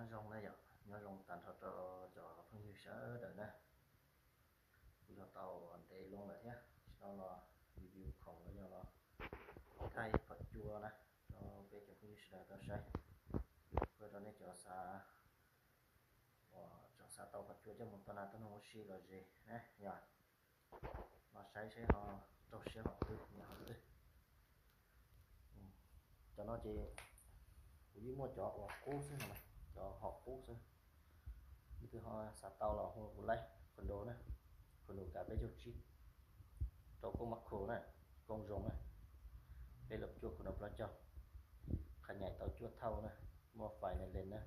Nyob zoo na yom, nyob zoo tag nrho rau cov phooj ywg sawv daws na. Kuv los tau ntev loo lawm thiab, tsis tau los review khoom los yog los thaij phom cua na rau peb cov phooj ywg sawv daws tau saib. Kuv rau nej cov xav, cov xav tau phom cua coj mus tau nas tau noog ua si los ze na yom, los saib saib ho raug siab hom twg nyiam hom twg. Cov no ces kuv yeej muaj cov uas qub xwb no, cov hom qub xwb. Leej twg ho xav tau los hu kuv laij, Khondo na, Khondo kav peb caug tsib, rau koob Macro na, koob zoo na, peb lab cuaj Khondo plaub caug, qhab nyaim tau cuaj thauj na, muaj fais nais lees na,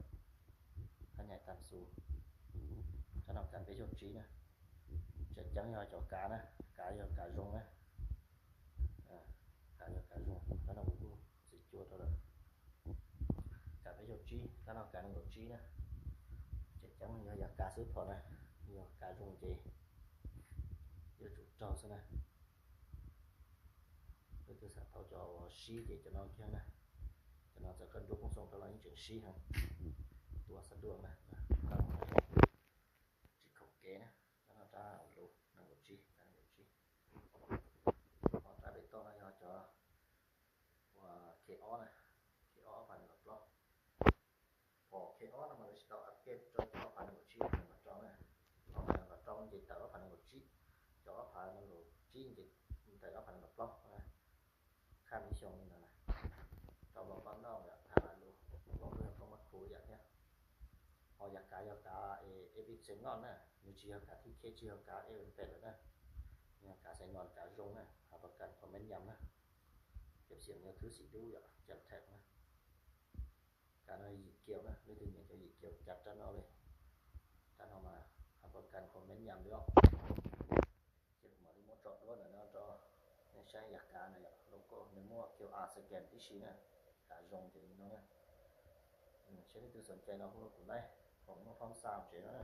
qhab nyaim tam xus, rab no kav peb caug tsib na. Tseem ceeb yog cov kav na, kav yog kav zoo na, kav yog kav zoo, rab no kuv kuj txiv cua rau lawm. Kav peb caug tsib, rab no kav nees nkaum tsib na. Tseem ceeb yog yav kav xwb phom na, yog kav zoo ces yuav tsum raug xwb na. Leej twg xav tau cov uas sib ces cov no kiag na. Cov no txawm koj nruab koob xoom rau los yeej tseem sib heev. Tua xab duaj na, tsis khoom kev na. Rab no rab lus nees nkaum tsib, kav nees nkaum tsib. Ho rab pem toj no yog cov uas K ob na, K ob ob phav nees nkaum plaub. Pom K ob no mas lawv tsis tau upgrade rau cov ob phav nees nkaum tsib ob phav nees nkaum rau na. Ob phav nees nkaum rau ces tawm ob phav nees nkaum tsib, cov ob phav nees nkaum tsib ces tawm ob phav nees nkaum plaub na. Khaj me xyoo li ntawd na. Rau los koj noj yom, kav lus, los kuj yog koob Macro ib yam thiab. Ho yav kav yog kav F X Xeon na, nws tsis yog kav T K, tsis yog kav F X Pad lawm na. Nws yog kav Xeon, kav zoo na, hab pas kas qhov meb nyam na. Cov xiam yog thwb xim dub yom, cam theb na. Kav no yim kiaus na, leej twg nyiam cov yim kiaus kav rab no li. Rab no mas hab pas kas qhov meb nyam li os. Ces kuv mam li muab tso duab ntawm no rau nej saib yav kav na yom, logo nws muaj Q R scan tib si na, kav zoo ces li no na. Seb leej twg xom cai no hu rau kuv laij, kuv muaj phab xa tsev no na.